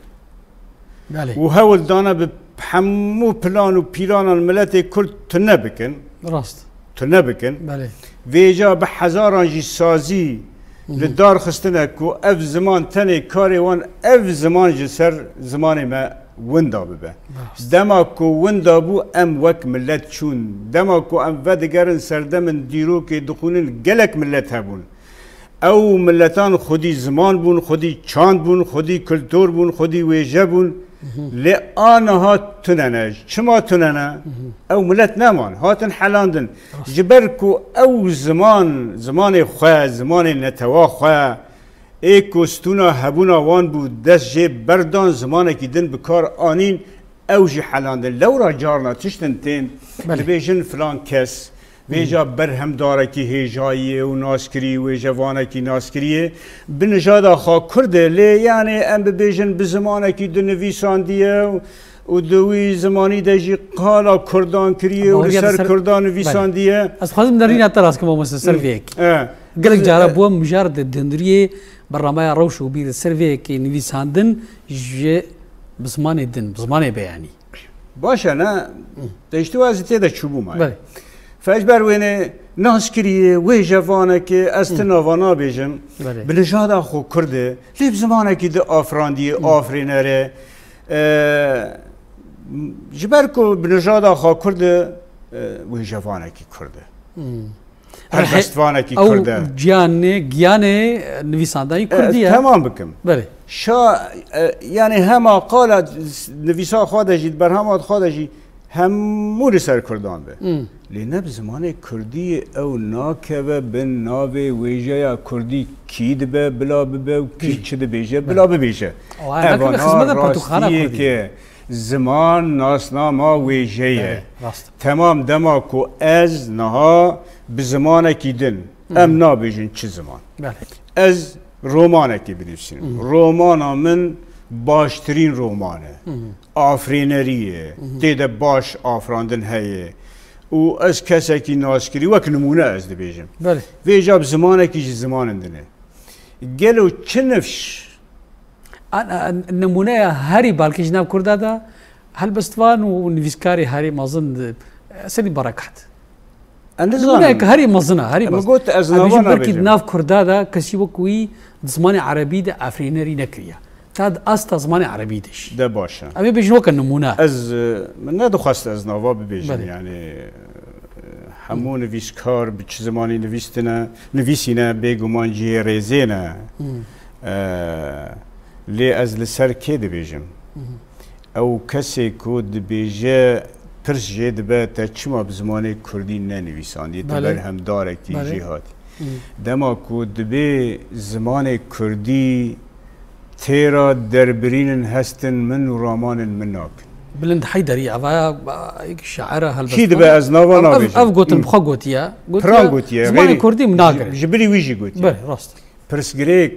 Belê. Û hewl dane bi hemû plan û pîlanan miletê kurd tune bikin. Rast. Tune bikin. Belê. Vêca bi hezaran jî sazî Hı hı. li dar xistine ku ev ziman tenê karê wan ev ziman ji ser zimanê me winda bibe. Rast. Dema ku winda bû, em wek milet çûn. Dema ku em vedigerin serdemên dîrokê dixwînin, gelek milet hebûn. Ew miletan xwedî ziman bûn, xwedî çand bûn, xwedî kultur bûn, xwedî wêje bûn. Hı hı. Lê aniha tune ne. Çima tune ne? Hı hı. Ew milet neman, hatin helandin. Rast. Ji ber ku ew ziman, zimanê xwe, zimanê netewa xwe, ê ku stûna hebûna wan bû, dest jê berdan, zimanekî din bi kar anîn, ew jî helandin. Lewra carna tiştin tên, Belê. dibêjin filan kes, vêca berhemdarekî hêjayî ye û naskirî, wêjevanekî naskirî ye. Bi nijada xwe kurd e, lê yani em bibêjin bi zimanekî di nivîsandiye û, û di wî zimanî de jî qala kurdan kiriye û li Baweriya ser li ser kurdan Belê. nivîsandiye. Ez dixwazim nerîna te rast kim, mamoste, ser vê yekê. E, Gelek cara bû em mijar di dunduriyê bernameya Rewş û Bîr di ser vê yekê nivîsandin ji bi zimanê din, bi zimanê beyanî. Baş e, ne? Te ji tu ez tê de çûbûma. Belê. Fe ji ber wênê naskiriyê, wêjevanekê, ez ti nava nabêjim. Belê. Bi nijada xwe Kurd e. Lê bi zimanekî di afirandiyê, afirîner e. E, ji ber ku bi nijada xwe Kurd e, e, wêjevanekî Kurd e. Helbestvanekî Kurd e. Ew giyanê, giyanê nivîsandayî Kurdî ye. Temam bikim. Belê. Şa, e, yani hema qala nivîsa xwe de jî, di berhema xwe de jî hemû li ser Kurdan be. Hmm. Lê ne bi zimanê Kurdî ew nakeve bin navê wêjeya Kurdî kî dibe bila bibe û kî çi dibêje bila bibêje. Evana rastiyeke ziman nasnama wêje ye. Belê, rast. Temam dema ku ez niha bi zimanekî din, em nabêjin çi ziman. Belê. Ez romanekê binivîsînim. Romana min baştirîn roman e. Afirînerî ye. Tê de baş afirandin heye. Û ez kesekî naskirî, wek nimûne ez dibêjim. Belê. Vêca bi zimanekî ji zimanin din e. Gelo çi nifş? An, an, nimûneya herî balkê ji nav Kurda de helbestvan û nivîskarê herî mezin di, Selîm Berekat. Nimûneyeke herî mezin e, herî mezin. Min got ez nava nabêjim. Belkî di nav Kurda de kesî wek wî di zimanê erebî de afirînerî nekiriye. Ta di asta zimanê erebî de jî. De baş e. Em ê bêjin weke nimûne. Ez, e, min nedixwest ez nava bibêjim, yani, e, hemû nivîskar bi çi zimanî nivîstine, nivîsîne, bêguman cihê rêzê ne. E, lê ez li ser kê dibêjim? Ew kesê ku dibêje, pirs jê dibe, te çima bi zimanê kurdî nenivîsandiye, tu berhemdarekî jê hatî. Dema ku dibê zimanê kurdî têra derbirînin hestin min û ramanên min nakin. Bilind Heyderî, eva ya, yek şaira helbestvan. Kî dibe ez nava nabêjim. Ev, ev gotin bi xwe gotiye. Piran gotiye. Zimanê kurdî min nagire. Ji, ji bilî wî jî gotiye. Belê, rast. Pirsgirêk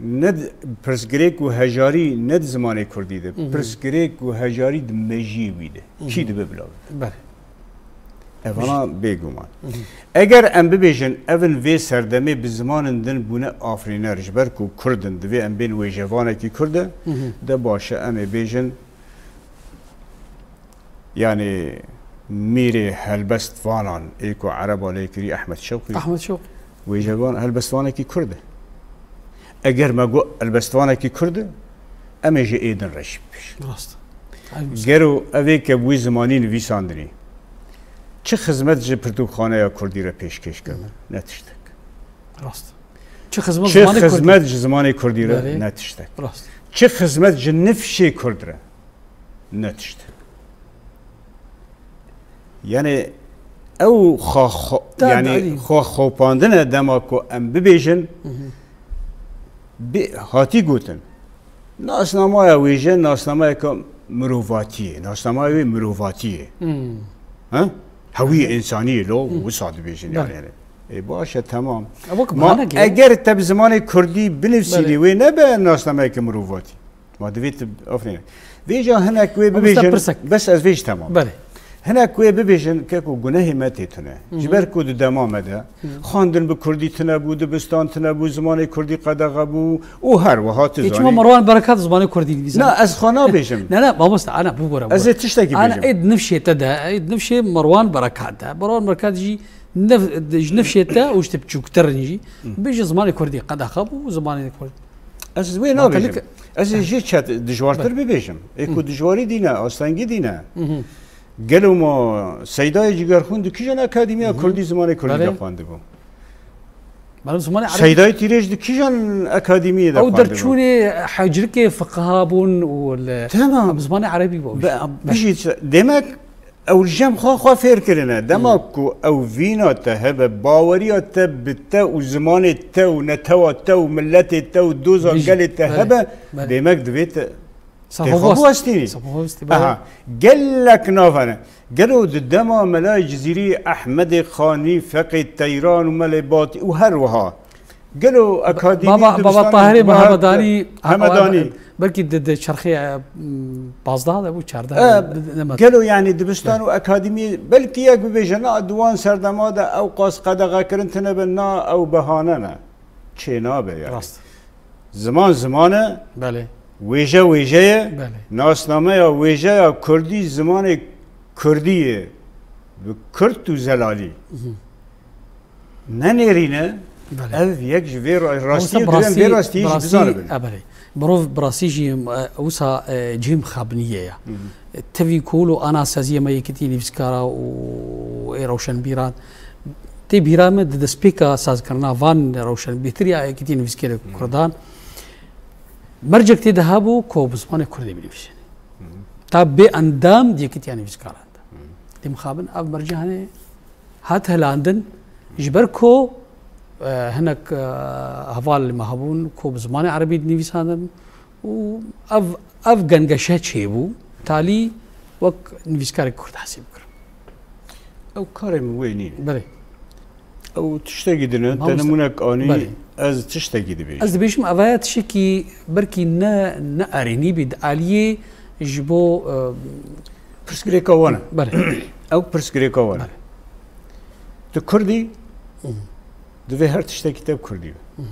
ne di-, pirsgirêk û hejarî ne di zimanê kurdî de. Pirsgirêk û hejarî di mejiyê wî de. Kî dibe bila bibe? Belê. Evana bêguman. Eger em bibêjin, ev in vê serdemê bi zimanin din bûne afirîner, ji ber ku kurd in, divê em bên wêjevanekî kurd e, de baş e, em ê bêjin, yanî mîrê helbestvanan ê ku ereba lê kirî Ehmed Şewqî. Ehmed Şewqî. Wêjevan, helbestvanekî kurd e. Eger me got helbestvanekî kurd e, em ê ji ê din re jî bibêjin. Rast. Gero ev ê ke bi wî zimanî nivîsandinî, çi xizmet ji pirtûkxaneya kurdî re pêşkêş kir? Ne tiştek. Rast. Çi xizmet ji zimanê kurdî re? Ne tiştek. Rast. Çi xizmet ji nifşê kurd re? Ne tiştek. Yani ew xwe, xwe, yani xwe xopandine dema ku em bibêjin, bi, hatî gotin. Nasnamaya wêje, nasnamayeke mirovatiyê, nasnamaya wê mirovatiyê. Ha? Hewiyê însaniyê lo, wisa dibêjin yani. Ê, baş e, temam. Ma eger te bi zimanê kurdî binivîsînî, wê nebe nasnameyeke mirovatî. Ma divê tu, afirîn. Vêca hinek wê bibêjin, bes ez vê jî temam. Belê. Hinek wê bibêjin, keko gunehê me tê tune. Ji ber ku di dema me de xwendin bi kurdî tune bû, dibistan tune bû, zimanê kurdî qedexe bû û her wiha tu zanî. Ê, çima Merwan Berekat zimanê kurdî nivîsand? Na, ez xwe nabêjim. Ne, ne, mamoste, ana, bibore, bibore. Ez ê tiştekî bêjim. Ana, ê di nifşê te de, ê di nifşê Merwan Berekat de. Merwan Berekat jî nif-, ji nifşê te û ji te biçûktir in jî. Bêje zimanê kurdî qedexe bû û zimanê kurdî. Ez wê nabêjim. Ez ê jê çet dijwartir bibêjim. Ê ku dijwarî dîne, astengî dîne. Gelo ma Seydayê Cigerxwîn di kîjan akademiya kurdî zimanê kurdî de xwendibû? Seydayê Tîrêj di kîjan akademiyê de xwendibû? Ew derçûnê hecrikê fiqiha bûn û li zimanê erebî bû. Tamam. Bijî, demek ew li cem xwe xwe fêr kirine. Dema ku ew vîna te hebe, baweriya te bi te û zimanê te û netewa te û miletê te û doza gelê te hebe, demek divê te tê xwe biwestînî. Aha, gelek nav hene. Gelo di dema Melayê Cizîrî, Ehmedê Xanî, Feqê Teyran û Melê Batî û her wiha Gelo akademî, Baba, Baba dibistan û Tahirê Mehmet Hemedanî, Hemedanî. Belkî di, di çerxê, e, pazdeh de bû, çardeh E, de, ne, ne, gelo, yani, dibistan û akademî, belkî yek bibêje, na, di wan serdema de ew qas qedexekirin tune be, na, ew behane ne. Çênabe, yani. Rast. Ziman ziman e, Belê. Wêje wêje ye, Belê. Nasnameya wêjeya kurdî zimanê kurdî ye, bi kurd û zelalî. Mhm. Ne nêrîne, Belê. Ev yek ji vê ra-, rastî Wisa û divên vê rastî, rastî jî rastî, bizanibe. e, belê. Mirov bi rastî jî, e, wisa, e, cihê mixabiniyê ye. Hı hı. E, tevî ku lo ana saziyê me yekîtî nivîskara û ê rewşenbîran. Tê bîra me di destpêka sazkirina van rewşen bêtir ya yekîtî nivîskerê Hı. kurdan. Mercek tê de hebû ku bi zimanê kurdê binivîsîne. Hı hı. Ta bê endam di yekîtiya nivîskaran de. Hı hı. Tê mixabin ev mercek hanê hat helandin, ji ber ku, e, hinek, e, heval li me hebûn ku bi zimanê erebî dinivîsandin û ev, ev gengeşe çêbû, talî wek nivîskarek kurd hesîb kir. Ew karê min wê nîne. Belê. Ew tiştekî din e, te Mamoste, nimûnek anî, belê. Ez tiştekî dibêjim. Ez dibêjim, ev ya tiştekî belkî ne, ne erênî bî, di aliyê ji bo, e, Pirsgirêka wan e. Belê. Ew pirsgirêka wan e. Belê. Tu kurdî, Hı. divê her tiştekî te bi kurdî be. Hı hı.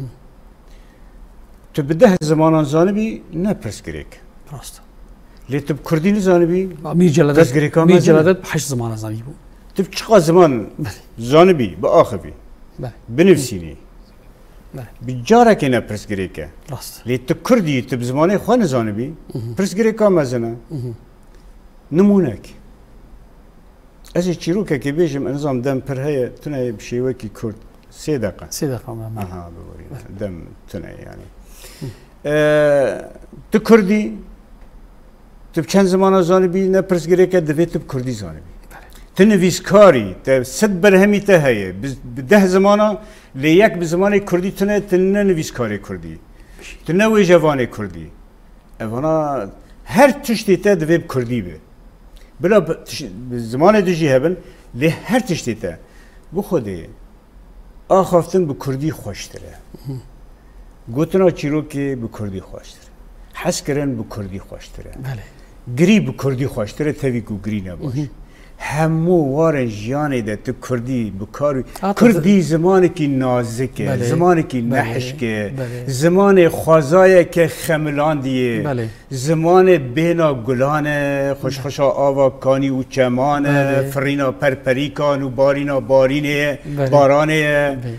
Tu bi deh zimanan zanibî, ne pirsgirêk. Rast. Lê tu bi kurdî nizanibî, Mîr Celadet, pirsgirêka Mîr mezin e. Celadet bi heşt zimanan zanîbû. Tu bi çiqa ziman Belê. zanibî, biaxivî, Belê. binivîsînî. Belê. Bi carekê ne pirsgirêk e. Rast. Lê tu kurdî, tu bi zimanê xwe nizanibî, Hı hı. pirsgirêka mezin e. Hı hı. Nimûnek. Ez ê çîrokekê bêjim, ez nizam dem pir heye, tune ye bi şêwekî kurd. Sê deqe. Sê deqe me. Aha, biborîne. Belê. Dem tune ye yani. Hı. Ee, tu kurdî, tu bi çend zimana zanibî, ne pirsgirêk e, divê tu bi kurdî zanibî. Belê. Tu nivîskarî, te sed berhemî te heye, bi, bi deh zimana, lê yek bi zimanê kurdî tune, tu ne nivîskarê kurdî. Tu ne wêjevanê kurdî. Evana her tiştê te divê bi kurdî be. Bila bi tiş-, bi zimanê din jî hebin, lê her tiştê te. Bi Xwedê, axaftin bi kurdî xweştir e. Gotina çîrokê bi kurdî xweştir e. Hezkirin bi kurdî xweştir e. Belê. Girî bi kurdî xweştir e, tevî ku girî ne baş. Hı hı. Hemû warên jiyanê de tu kurdî bi kar û Ata kurdî zimanekî nazik e, Belê, zimanekî belê, nehişk e, belê. zimanê xwezayeke xemilandiyê, Belê. zimanê bêhna gulan e, xweşxweşa ava kanî û çeman e, Belê. firîna perperîkan û barîna barînê ye, Belê. baranê ye. Belê.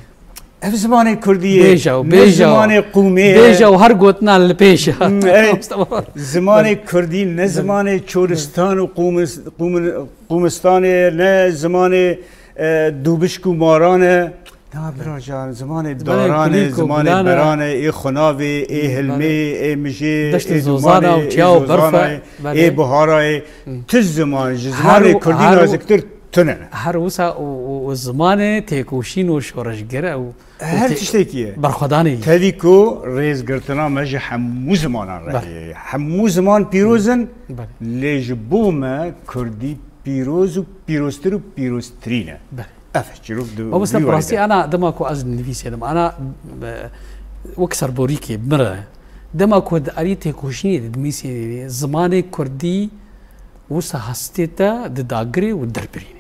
Ev zimanê kurdî ye, Bêje û ne bêje û zimanê qûmê ye. bêje û her gotina li pêş e. Hmm, ey, Mustafa. zimanê kurdî ne Belê. zimanê çoristan û qûmis-, qûmin-, qûmistanê ye, ne zimanê, e, dûbişk û maran e. Na bira can, zimanê Zimanê daran e, kulîlk û zimanê gulan e. beran e, ê xunavê, ê Belê. hilmê, ê mijê, Deştê ê zozana dûmanê, û ê çiya û berf e. zozana ye, Belê. ê bihara ye. Hı. Tu ziman ji Her zimanê û, kurdî her û, naziktir tune ne. her wisa û, û, û zimanê têkoşîn û şoreşger e û, û Her tê-, tiştekî ye. berxwedanê ye. Tevî ku rêzgirtina me ji hemû zimanan re Belê. heye. Hemû ziman pîroz in, Belê. lê ji bo me kurdî pîroz û pîroztir û pîroztirîn e. Belê. Ev çîrok di Mamoste, vî bi rastî warî de. ana dema ku ez nivîsênim, ana, e, wek serborîkê mir e. Dema ku di alî têkoşînê de dimîsênê, zimanê kurdî wisa hestê te di dagirê û derbirînê.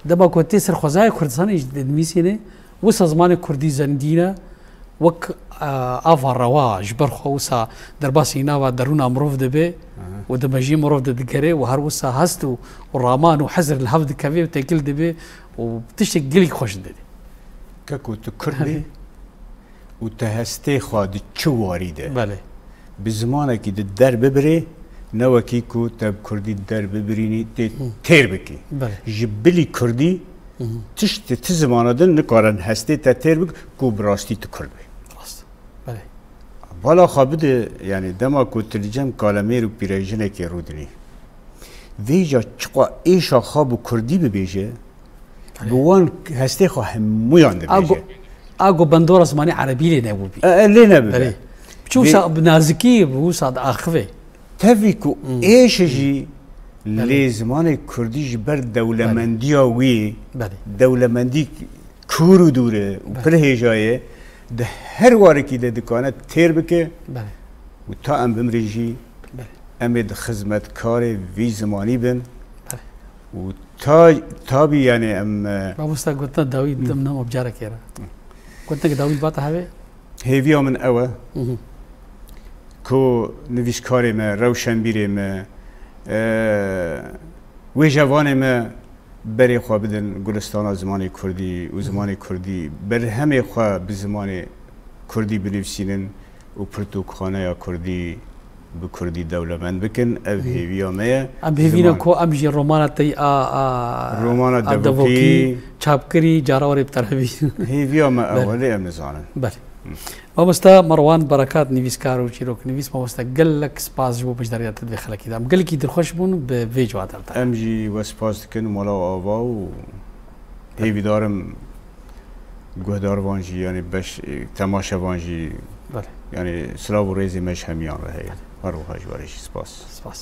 Dema ku tê ser xwezayê Kurdistanê jî dinivîsîne, wisa zimanê kurdî zengîn e, wek, e, ava rewa ji ber xwe wisa derbasî nava derûna mirov dibe Aha. û di mejiyê mirov de digere û her wisa hest û, û raman û hizir li hev dikeve û têkil dibe û tiştek gelî xweş dide. Keko, tu kurd bî Herê. û te hestê xwe di çi warî de Belê. bi zimanekî di der bibirê, ne wekî ku te bi kurdî di der bibirînî, tê Hı. têr bikî. Belê. Ji bilî kurdî Hı hı. tişt, ti zimana din nikarin hestê te têr bik ku bi rastî tu kurd bî. Rast. Belê. Bala xwe bide, yani dema ku tu li cem kalemêr û pîrejinekê rûdinî. Vêca çiqa êşa xwe bi kurdî bibêje, Belê. bi wan hestê xwe hemûyan A go, dibêje. a go bendora zimanê erebî lê nebûbî. E, e, lê nebûbe. Belê. Çi Vê- wisa bi nazikî, bi wisa diaxive. Tevî ku Hmm. êşe jî Belê. lê zimanê kurdî ji ber dewlemendiya wî, Belê. dewlemendî kûr û dûr e û Belê. pir hêja ye, di her warekî de dikane têr bike Belê. û ta em bimrîn jî Belê. em ê di xizmetkarê vî zimanî bin Belê. û ta tabî yani em e, Mamosta gotina dawî dim nema bicarekê re. Gotineke dawî bata hevê? hêviya min ew e Mhm. ku nivîskarê me, rewşenbîrê me, e, wêjevanê me berê xwe bidin gulistana zimanê kurdî û zimanê kurdî berhemê xwe bi zimanê kurdî binivîsînin û pirtûkxaneya kurdî bi kurdî dewlemend bikin. Ev hêviya me ye. Em hêvî ne Ziman- ku em jî romana te a, a, Romana a devokî. Çapkirî, cara warê bi te re bî. Hêviya me Belê. ew e, lê em nizanin. Belê. Mamosta Merwan Berekat, nivîskar û çîroknivîs, mamosta gelek spas ji bo beşdariya te di vê xelekî de. Em gelekî dilxweş bûn bi vê civata te. Em jî we spas dikin mala û ava û hêvîdarim guhdarvan jî yani beş temaşevan jî Belê. yani silav û rêzê me ji hemiyan re heye. Her wiha ji we re jî spas. Spas.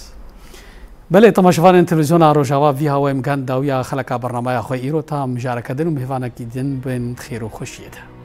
Belê, temaşevanên televîzyona Rojava, vî hawayê em gan dawiya xeleka bernameya xwe îro ta mijareke din û mêvanekî din bên xêr û xweşiyê de.